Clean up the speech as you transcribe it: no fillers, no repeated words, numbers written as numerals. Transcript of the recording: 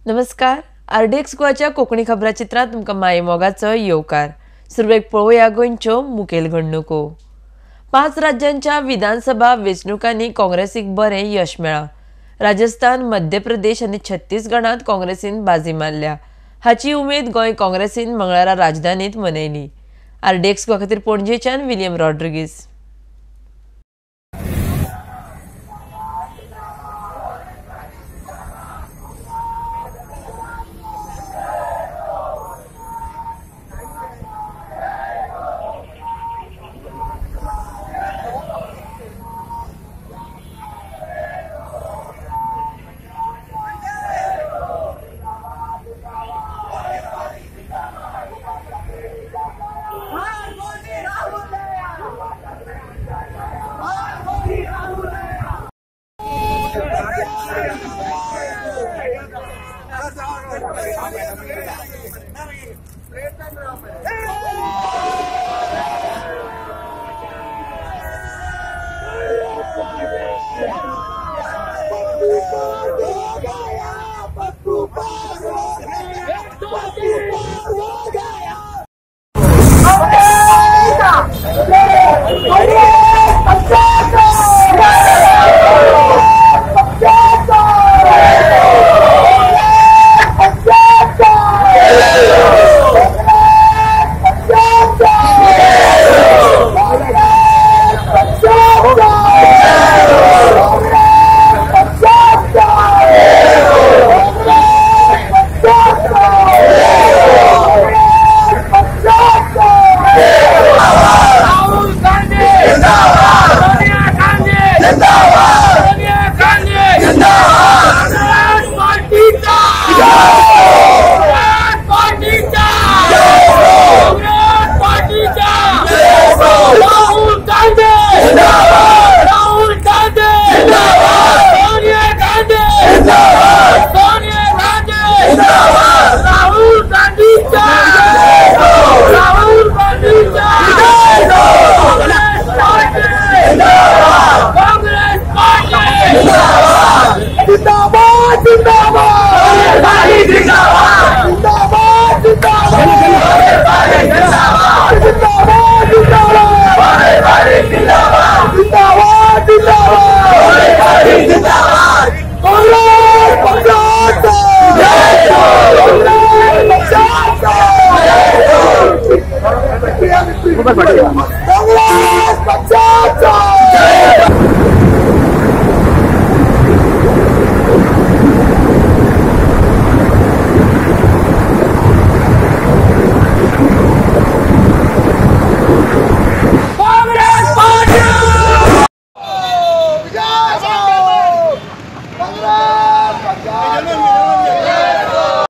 नमस्कार, आरडीएक्स गोवाच्या कोंकणी खबराचित्रांत तुमकां माये मोगाचो येवकार. सुरवेक पळोवया गोंयच्यो मुखेल घडणुको. 5 राज्यांच्या विधानसभा वेंचणुकांनी काँग्रेसीक बरें यश मेळ्ळां. राजस्थान, मध्य प्रदेश आनी छत्तीसगडांत काँग्रेसीन बाजी मारल्या. हाची उमेद गोंय काँग्रेसीन मंगळारा राजधानीत मनयली. आरडीएक्स गोवा खातीर पणजेच्यान विलियम रॉड्रिगीस. जिंदाबाद जिंदाबाद।